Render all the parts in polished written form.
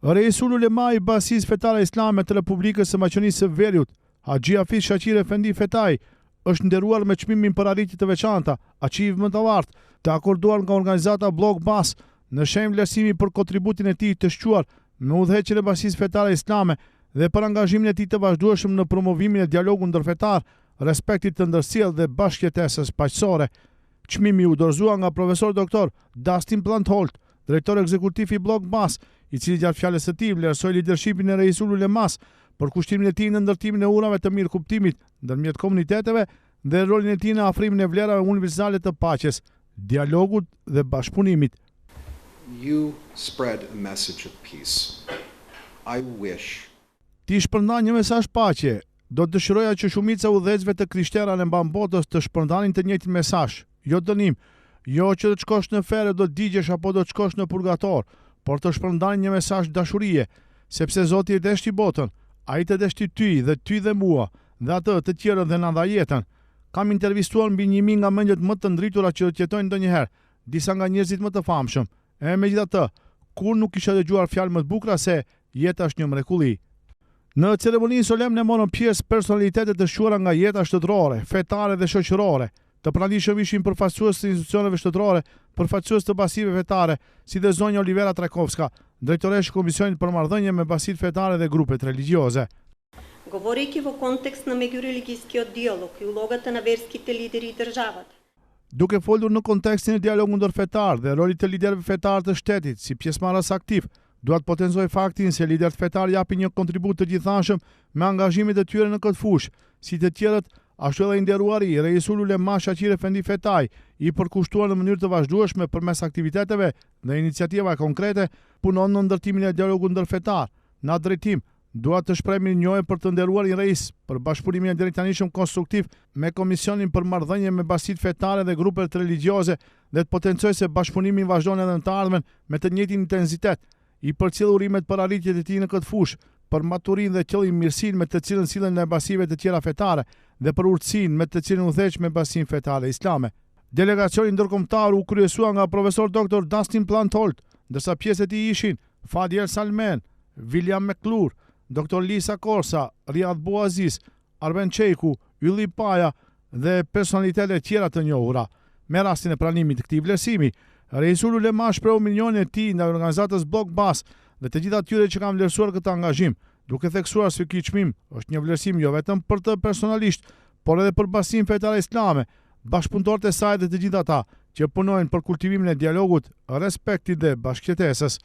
Reisul Ulema i Bashkësisë Fetare Islame të Republikës së Maqedonisë së Veriut, Haxhi Hafiz Shaqir Efendi Fetai, është nderuar me çmimin për arritje të veçanta, Achievement Award, të akorduar nga organizata Blog Bas, në shenjë vlerësimi për kontributin e tij të shquar në udhëheqjen e Bashkësisë Fetare Islame dhe për angazhimin e tij të vazhdueshëm në promovimin e dialogut ndërfetar, respektit të ndërsjellë dhe bashkëjetesës paqësore. Çmimi u dorëzua nga profesor doktor Dustin Plantholt, drejtor ekzekutiv i Blog Bas, i cili gjatë fjalës së tij vlerësoi lidershipin e Reisul Ulemas, përkushtimin e tij në ndërtimin e urave të mirëkuptimit ndërmjet komuniteteve dhe rolin e tij në afrimin e vlerave universale të paqes, dialogut dhe bashkëpunimit. You spread a message of peace. I wish. Ti shpërndan një mesazh paqe. Do të dëshiroja që shumica e udhëheqësve të krishterë anembanë botës të shpërndanin të njëjtin mesazh, jo dënim, jo që do të shkosh në ferr e do të digjesh apo do të shkosh në purgator, por të shpërndanin një mesazh dashurie, sepse Zoti e deshti botën, Ai të deshti ty dhe ty dhe mua, dhe atë, të tjerët dhe na dha jetën. Kam intervistuar mbi 1000 nga mendjet më të ndritura që do të jetojnë ndonjëherë, disa nga njerëzit më të famshëm. E megjithatë, kurrë nuk kisha dëgjuar fjalë më të bukura se jeta është një mrekulli. Në ceremoninë solemne morën pjesë personalitete të shquara nga jeta shtetërore, fetare dhe shoqërore. Të pranishëm ishin përfaqësues të institucioneve shtetërore, përfaqësues të bashkësive fetare, si dhe zonja Olivera Trajkovska, drejtoreshë e Komisionit për Marrëdhënie me Bashkësitë Fetare dhe Grupet Religjioze. Govoreјќи во контекст на меѓурелигискиот диалог и улогата на верските лидери и државата, Duke folur në kontekstin e dialogut ndërfetar dhe rolit të liderëve fetarë të shtetit si pjesëmarrës aktiv, dua të potencoj faktin se liderët fetarë japin një kontribut të gjithanshëm me angazhimet e tyre në këtë fushë, si të tjerët, ashtu edhe i nderuari Reisul Ulema Shaqir Efendi Fetai, i përkushtuar në mënyrë të vazhdueshme përmes aktiviteteve dhe iniciativave konkrete, punon në ndërtimin e dialogut ndërfetar. Në atë drejtim, Dua të shpreh mirënjohje për të nderuarin Reis, për bashkëpunimin e deritanishëm konstruktiv me Komisionin për Marrëdhënie me Bashkësitë Fetare dhe Grupet Religjioze dhe të potencoj se bashkëpunimi vazhdon edhe në të ardhmen me të njëjtin intensitet. I përcjell urimet për arritjet e tij në këtë fushë, për maturinë dhe qëllimmirësinë me të cilën sillet ndaj bashkësive të tjera fetare dhe për urtësinë me të cilën udhëheq me Bashkësinë Fetare Islame. Delegacioni ndërkombëtar u kryesua nga profesor doktor Dustin Plantholt, ndërsa pjesë e tij ishin Fadi El Salmen, William McClure, Doctor Lisa Corsa, Riad Bouaziz, Arben Çejku, Ylli Paja dhe personalitete tjera të njohura. Me rastin e pranimit të këtij vlerësimi, Reisul Ulema shprehu mirënjohjen e tij ndaj organizatës Blog Bas dhe të gjithë atyre që kanë vlerësuar këtë angazhim, duke theksuar se ky çmim është një vlerësim jo vetëm për të personalisht, por edhe për Bashkësinë Fetare Islame, bashkëpunëtorët e saj dhe të gjithë ata që punojnë për kultivimin e dialogut, respektit dhe bashkëjetesës.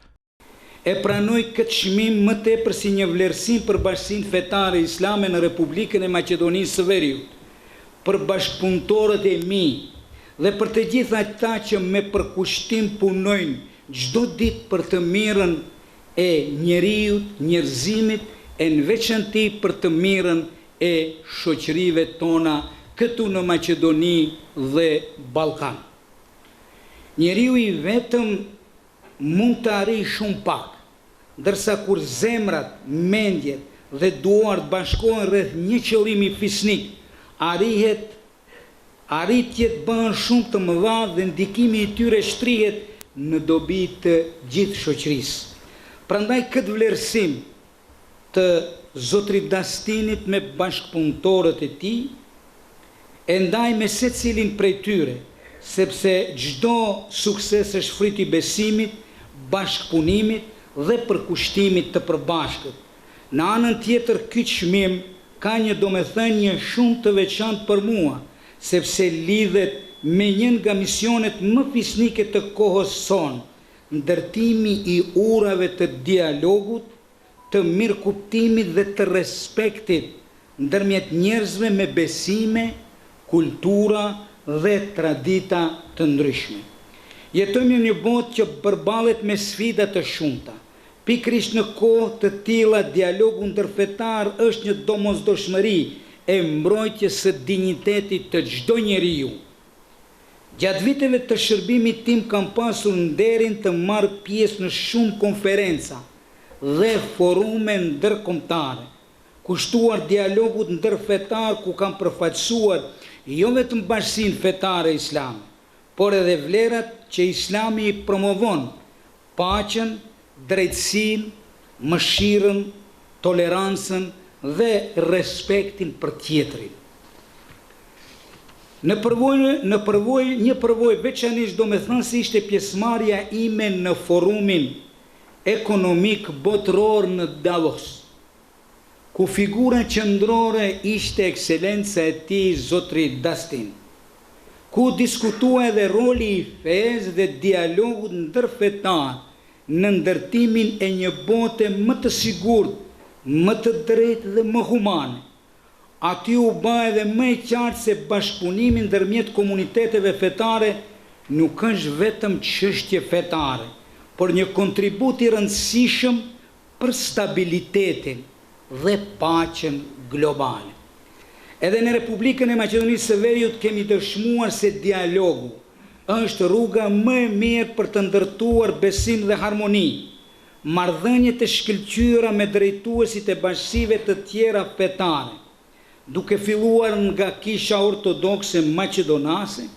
E pranoj këtë çmim më tepër si një vlerësim për Bashkësinë Fetare Islame në Republikën e Maqedonisë së Veriut, për bashkëpunëtorët e mi dhe për të gjithë ata që me përkushtim punojnë çdo ditë për të mirën e njeriut, njerëzimit e në veçanti për të mirën e shoqërive tona këtu në Maqedoni dhe Ballkan. Njeriu i vetëm mund të arrijë shumë pak, ndërsa kur zemrat, mendjet dhe duart bashkohen rreth një qëllimi fisnik, arrihet arritjet bëhen shumë të mëdha dhe ndikimi i tyre shtrihet në dobi të gjithë shoqërisë. Prandaj këtë vlerësim të zotëri Dastinit me bashkëpunëtorët e tij, e ndaj me secilin prej tyre, sepse çdo sukses është fryt i besimit, bashkëpunimit dhe përkushtimit të përbashkët. Në anën tjetër ky çmim ka një domethënie shumë të veçantë për mua, sepse lidhet me një nga misionet më fisnike të kohës sonë, ndërtimi i urave të dialogut, të mirëkuptimit dhe të respektit ndërmjet njerëzve me besime, kultura dhe tradita të ndryshme. Jetojmë në një botë që përballet me sfida të shumta. Pikërisht në kohë të tilla dialogu ndërfetar është një domosdoshmëri e mbrojtjes së dinjitetit të çdo njeriu. Gjatë viteve të shërbimit tim kam pasur nderin të marr pjesë në shumë konferenca dhe forume ndërkombëtare, kushtuar dialogut ndërfetar ku kam përfaqësuar jo vetëm bashkësinë fetare islame, por edhe vlerat që Islami i promovon, paqen, drejtësinë mëshirën, tolerancën dhe respektin për tjetrin. Në përvojë, në përvojë, një përvojë veçanërisht domethënëse ishte pjesëmarrja ime në Forumin Ekonomik Botëror në Davos, ku figura qendrore ishte Ekselenca e Tij zotëri Dustin, ku u diskutua edhe roli i fesë dhe dialogut ndërfetar në ndërtimin e një bote më të sigurt, më të drejtë dhe më humane. Aty u bë edhe më e qartë se bashkëpunimi ndërmjet komuniteteve fetare nuk është vetëm çështje fetare, por një kontribut i rëndësishëm për stabilitetin dhe paqen globale. Edhe në Republikën e Maqedonisë së Veriut kemi dëshmuar se dialogu është rruga më e mirë për të ndërtuar besim dhe harmoni, marrëdhëniet e shkëlqyera me drejtuesit e bashkësive të tjera fetare, duke filluar nga Kisha Ortodokse Maqedonase,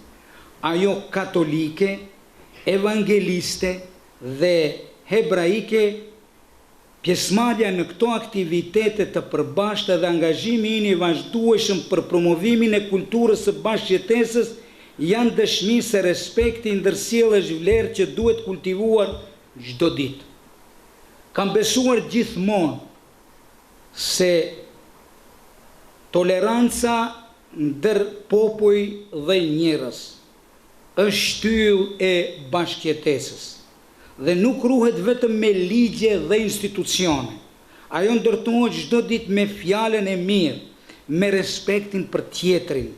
ajo Katolike, Evangeliste dhe Hebraike, Pjesëmarrja në këto aktivitete të përbashkëta dhe angazhimi ynë i vazhdueshëm për promovimin e kulturës së bashkëjetesës janë dëshmi se respekti i ndërsjellë është vlerë që duhet kultivuar çdo ditë. Kam besuar gjithmonë se toleranca ndër popuj dhe njerëz është shtyllë e bashkëjetesës dhe nuk ruhet vetëm me ligje dhe institucione. Ajo ndërtohet çdo ditë me fjalën e mirë, me respektin për tjetrin,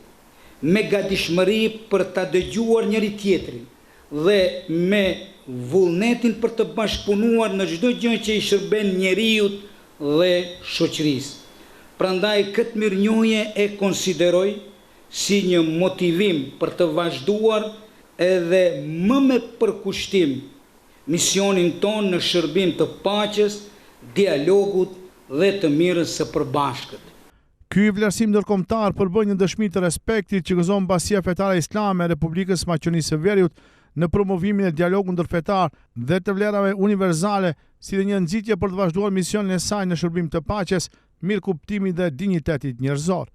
me gatishmëri për ta dëgjuar njëri-tjetrin dhe me vullnetin për të bashkëpunuar në çdo gjë që i shërben njeriut dhe shoqërisë. Prandaj këtë mirënjohje e konsideroj si një motivim për të vazhduar edhe më me përkushtim misionin tonë në shërbim të paqes, dialogut dhe të mirës së përbashkët. Ky vlerësim ndërkombëtar përbën një dëshmi të respektit që gëzon Bashkësia Fetare Islame e Republikës së Maqedonisë së Veriut në promovimin e dialogut ndërfetar dhe të vlerave universale, si dhe një nxitje për të vazhduar misionin e saj në shërbim të paqes, mirëkuptimit dhe dinjitetit njerëzor.